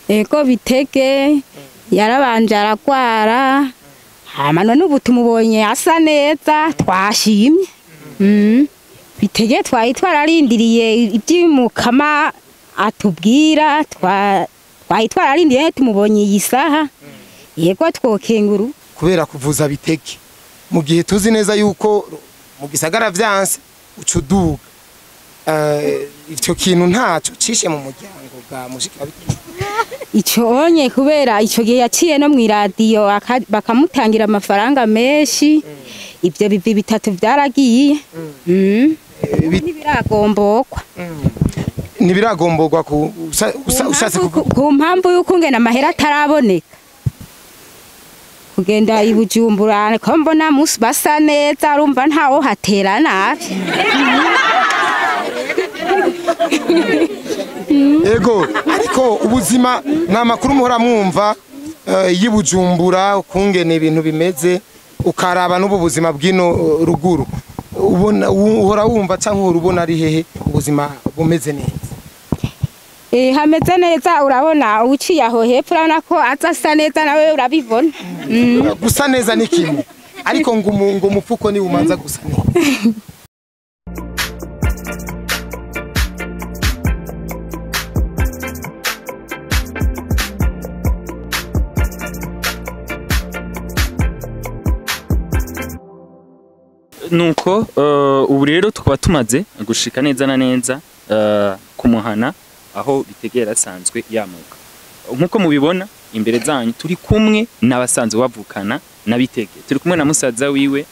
Ego Bitege yarabanje aragwara, hama none ubu tumubonye asa neza, twashimye. Bitege twari twararindiriye iby'Umukama atubwira, twari twararindiriye tumubonye iyi saha. Yego twokenguru kubera kuvuza Bitege mu gihe tuzi neza yuko mu gisagara vyanse ucuduga. Icyo kintu ntaco cishe mu muryango bwa mushiki wa Bitege. Ico onye kubera ico gihe yaciye no mw'iradiyo bakamutangira amafaranga menshi, ivyo bivi bitatu vyaragiye. Ntibiragombokwa. Ntibiragomborwa ku ushatse ku mpamvu yuko ngena amahera ataraboneka. Kugenda i Bujumbura ko mbona musi basa neza, urumva ntawo hatera nabi. Ego, ariko ubuzima nta makuru muhora mwumva y'i Bujumbura ukungene ibintu bimeze, ukaraba n'ubu buzima bw'ino ruguru. Ubona uhora wumva canke uhora ubona ari hehe ubuzima bumeze neza? Hameze neza, urabona uciye aho hepfo urabona ko aza asa neza, nawe urabibona. Gusa neza ni kimwe, ariko ngo umufuko ni umanza gusa neza. Nuko ubu rero tukaba tumaze gushika neza na neza kumuhana aho Bitege yarasanzwe yamuka. Nkuko mubibona imbere zanyu turi kumwe n'abasanzwe bavukana na Bitege, turi kumwe na musaza wiwe,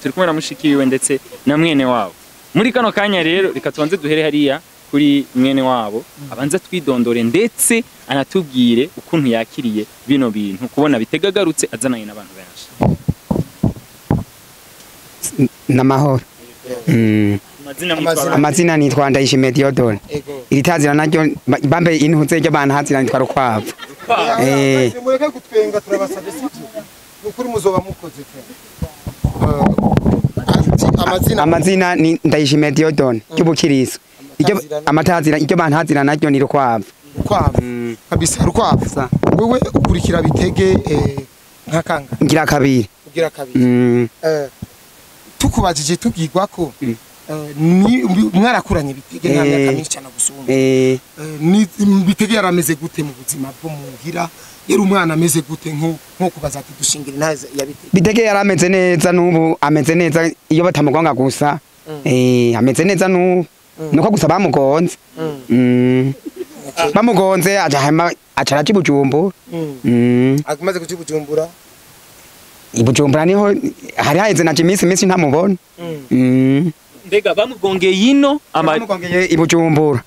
turi kumwe na mushiki wiwe ndetse na mwene wabo. Muri kano kanya rero reka tubanze duhere hariya kuri mwene wabo, abanza twidondore ndetse anatubwire ukuntu yakiriye bino bintu kubona Bitege agarutse azananye n'abantu benshi. Namahoro. Amazina nitwa Ndayishimiye Diodone. Iritazira naryo bambe intuze ryo bantazira nitwa Rukwavu. Mureke gutwenga, turabasabye sivyo? Nukuri muzoba mukoze pe. Amazina ni Ndayishimiye Diodone cy'ubukiriso. Iryo amatazira iryo bantazira naryo ni Rukwavu. Rukwavu. Kabisa Rukwavu. Wewe ukurikira Bitege nkakanga. Ngira kabiri. Ugira kabiri. Tukubajije tubwirwa ko ni mwarakuranye Bitege nta myaka myinshi cyane gusumba. Ni Bitege yarameze gute mu buzima bwo muhira? Yari umwana ameze gute nko kubaza ati dushingira intahe ya Bitege? Bitege yarameze neza n'ubu ameze neza, iyo batamugonga gusa. Ameze neza n'ubu. Nuko gusa bamugonze. Bamugonze aja aca araja i Bujumbura. Amaze kuja i Bujumbura. I Bujumbura niho hari haheze naje iminsi ntamubona. Mbega bamugongeye ino bamugongeye i Bujumbura.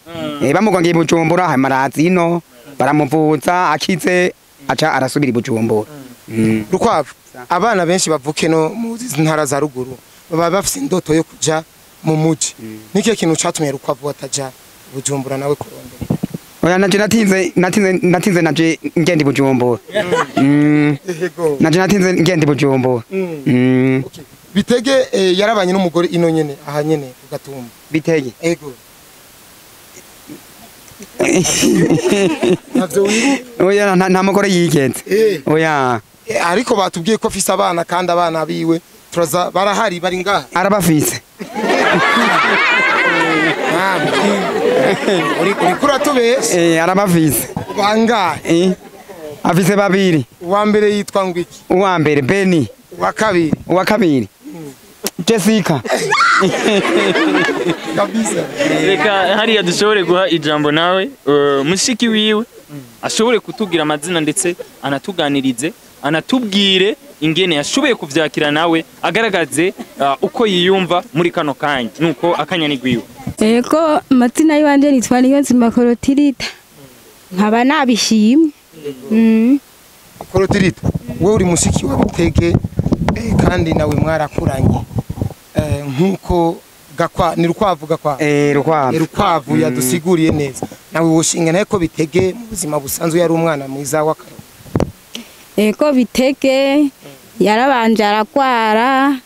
Bamugongeye i Bujumbura hanyuma araza ino baramuvuza akize aca arasubira i Bujumbura. Rukwavu, abana benshi bavuke no mu ntara za ruguru baba bafise indoto yo kuja mu muji. Niki kintu catumye Rukwavu ataja Bujumbura nawe kurondera? Oya naje natinze naje ngenda i Bujumbura. Naje natinze ngenda i Bujumbura. Bitege yarabanye n'umugore ino nyene aha nyene ugatumba. Bitege. Ego. Navyo wibuka? Oya nta mugore yigenze. Oya. Ariko batubwiye ko afise abana kandi abana biwe turaza barahari bari ngaha. Arabafise. Uri kuratubesha. Arabafise. Bangahe? Afise babiri. Uwa mbere yitwa ngwiki? Uwa mbere Beni. Uwa kabiri? Uwa kabiri Jessica. Kabisa. Reka hariya dushobore guha ijambo nawe mushiki wiwe ashobore kutubwira amazina ndetse anatuganirize, anatubwire ingene yashoboye kuvyakira nawe agaragaze uko yiyumva muri kano kanya nuko akanya nigwiwe. Ego amazina yiwanje nitwa Niyonzima Korotirita. Nkaba nabishimye. Korotirita, wewe uri mushiki wa Bitege kandi nawe mwarakuranye. Nkuko gakwa ni Rukwavu gakwa. Rukwavu. Rukwavu yadusiguriye neza. Nawe woshinga naye ko Bitege mu buzima busanzwe yari umwana mwiza w'akaro. Ego Bitege yarabanje aragwara,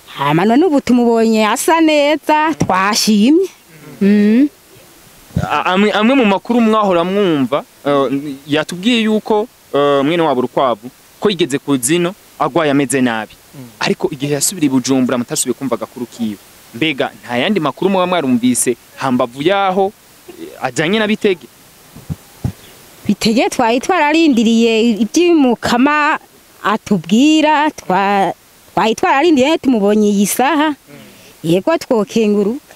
hama none ubu tumubonye asa neza, twashimye. Amwe mu makuru mwahora mwumva, yatubwiye yuko mwene wabo Rukwavu ko yigeze ku zino agwaye ameze nabi, ariko igihe yasubira i Bujumbura mutasubiye kumva agakuru kiwe. Mbega nta yandi makuru muba mwarumvise hambavu yaho ajanye na Bitege? Bitege twari twararindiriye iby'umukama atubwira, twari twararindiriye tumubonye iyi saha, yego twokenguruka.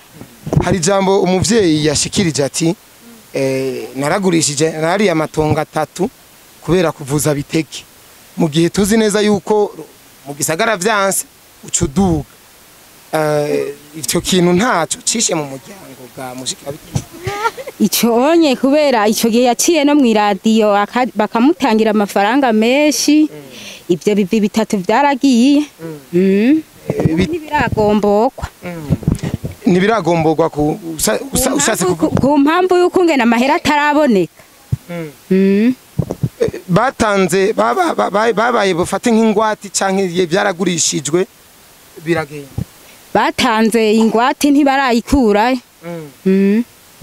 Hari ijambo umuvyeyi yashikirije ati naragurishije nariye amatongo 3 kubera kuvuza Bitege, mu gihe tuzi neza yuko mu gisagara vyanse ucuduga. Icyo kintu ntaco cishe mu muryango bwa mushikira Bitege. Ico onye kubera ico gihe yaciye no mw'iradiyo bakamutangira amafaranga menshi, ibyo bivi bitatu byaragiye. Ntibiragombokwa. Ntibiragomborwa ku ushatse ku mpamvu yuko ngena amahera ataraboneka. Batanze babaye bufate nk'ingwati canke byaragurishijwe biragenda. Batanze ingwati ntibarayikura.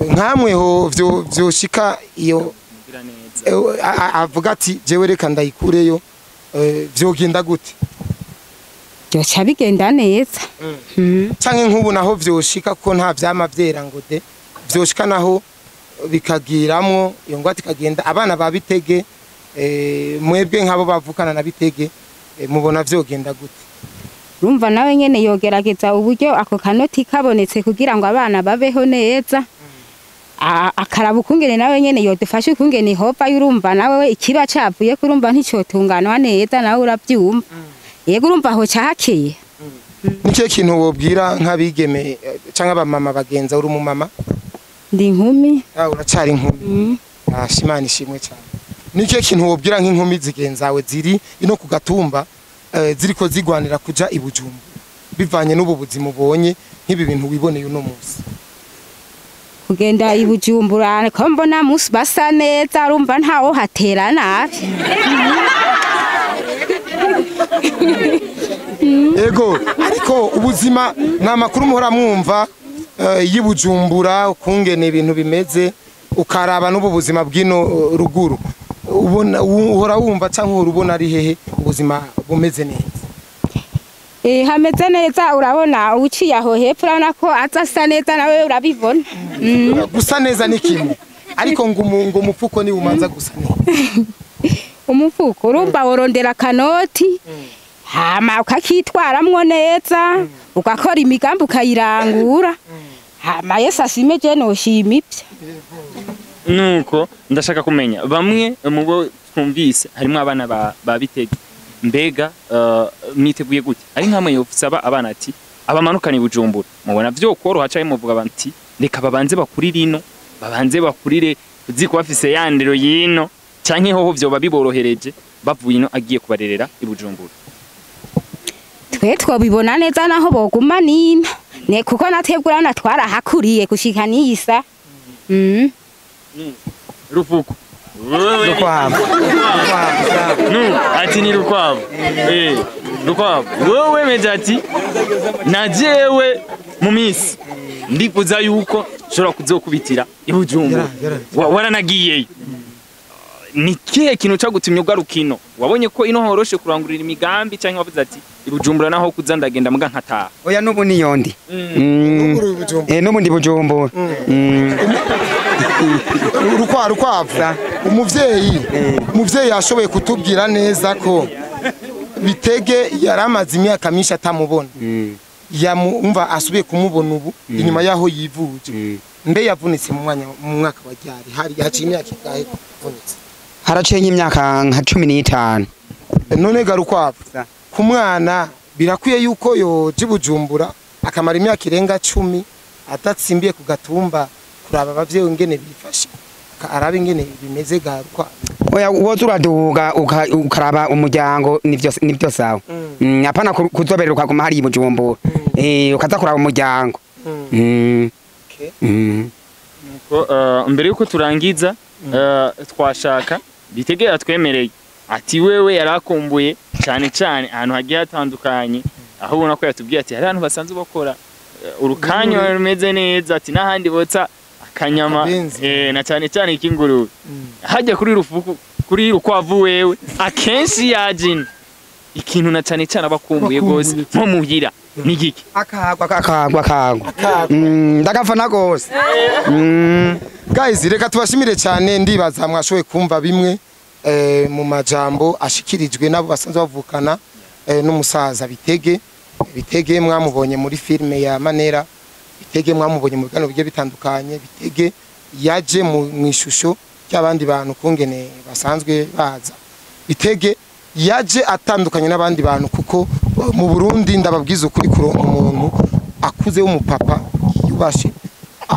Nkamwe ho vyoshika iyo avuga ati jewe reka ndayikureyo, vyogenda gute? Byoca bigenda neza. Canke nk'ubu naho vyoshika ko nta vyama vyera ngo de, vyoshika naho bikagiramwo iyo ngwate ikagenda abana ba Bitege, mwebwe nk'abo bavukana na Bitege, mubona vyogenda gute? Urumva nawe nyene yogerageza uburyo ako kanoti kabonetse kugira ngo abana babeho neza. Akaraba ukungene nawe nyene yodufasha ukungene hova, urumva nawe ikiba cavuye kurumva nticotunganwa neza, nawe uravyumva. Yego urumva aho cahakeye. Nikihe kintu wobwira nk'abigeme canke abamama bagenza? Uri umumama? Ndi inkumi. Uracari inkumi. Imana ishimwe cyane. Nikihe kintu wobwira nk'inkumi zigenzawe ziri ino ku gatumba, ziriko zigwanira kuja i Bujumbura bivanye n'ubu buzima ubonye nk'ibi bintu wiboneye uno munsi? Kugenda i Bujumbura ko mbona musi basa neza, urumva ntawo hatera nabi. Ego, ariko ubuzima nta makuru muhora mwumva y'Ibujumbura ukungene ibintu bimeze, ukaraba n'ubu buzima bw'ino ruguru, ubona uhora wumva canke uhora ubona ari hehe ubuzima bumeze neza? Hameze neza, urabona uciye aho hepfo urabona ko aza asa neza, nawe urabibona. Gusa neza ni kimwe, ariko ngo umufuko ni umanza gusa neza. Umufuko urumva worondera akanoti, hama ukakitwaramwo neza, ugakora imigambi ukayirangura, hama Yesu ashime je noshima ivyo. Nuko ndashaka kumenya bamwe mu bo twumvise harimo abana ba Bitege, mbega mwiteguye gute? Ari nkamwe yosaba abana ati abamanukana i Bujumbura mubona vyo koroha canke muvuga banti reka babanze bakurire ino, babanze bakurire uziko bafise yandero yino, canke hoho vyoba biborohereje bavuye ino agiye kubarerera i Bujumbura? Twe twobibona neza naho boguma nino, ne kuko natwebwe urabona twarahakuriye gushika niyisa. Rufuku Rukwavu. Ati ni Rukwavu. Rukwavu wewe meje ati na jewe mu minsi ndifuza yuko nshobora kuzokubitira i Bujumbura. Waranagiyeyo. Ni kihe kintu cagutumye ugarukino? Wabonye ko ino horoshe kurangurira imigambi canke wavuze ati i Bujumbura naho kuza ndagenda muga nkataha? Oya nubu niyo ndi. Nubu ndi Bujumbura. Rukwavu umuvyeyi yashoboye kutubwira neza ko Bitege yaramaze imyaka myinshi atamubona. Yamumva asubiye kumubona ubu inyuma yaho yivuje. Mbe yavunitse mu mwanya mu mwaka wa ryari? Hari haciye imyaka ingahe avunitse? Haraciye imyaka nka 15. None ga Rukwavu, ku mwana birakwiye yuko yoja i Bujumbura akamara imyaka irenga 10 adatsimbiye ku gatumba kuraba abavyeyi ingene bifashe, arabe ingene bimeze ga Rukwavu? Oya woza uraduga ukaraba umuryango nivyo sawa. Hapana kuzoberera ukaguma hari i Bujumbura. Ukaza kuraba umuryango. Mbere yuko turangiza twashaka Bitege yatwemereye ati wewe yarakumbuye cyane cyane ahantu hagiye hatandukanye, aho ubona ko yatubwiye ati hari ahantu basanzwe bakora urukanyo rumeze neza, ati n'ahandi botsa Akanyama Akabenzi. Na cyane cyane ik'ingurube. Hajya kuri rufuku kuri rukwavu wewe akenshi yajina ikintu na cyane cyane abakumbuye gose nko muhira ni giki? Akagwa akagwa akagwa. Akagwa. Ndagafana gose. Guys, reka tubashimire cyane. Ndibaza mwashoboye kumva bimwe mu majambo ashikirijwe nabo basanzwe bavukana n'umusaza Bitege. Bitege mwamubonye muri filme ya Manera, Bitege mwamubonye mu biganiro bigiye bitandukanye. Bitege yaje mu ishusho ry'abandi bantu kungene basanzwe baza. Bitege yaje atandukanye n'abandi bantu kuko mu Burundi, ndababwiza ukuri, kuronka umuntu akuze w'umupapa yubashe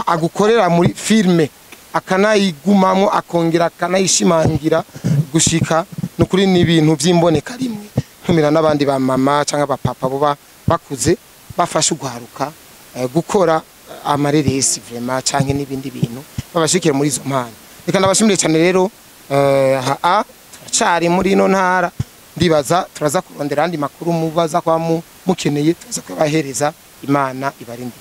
agukorera muri filme akanayigumamo akongera akanayishimangira gushika nukuri ni ibintu by'imboneka rimwe. Ntumira n'abandi ba mama cyangwa abapapa bo bakuze bafashe ugwaruka gukora amareresi vraiment canke n'ibindi bintu babashikire muri izo mpano. Reka ndabashimire cyane rero. Ha turacari muri ino ntara, ndibaza turaza kurondera andi makuru mubaza kwa mukeneye, turaza kubahereza. Imana ibarinde.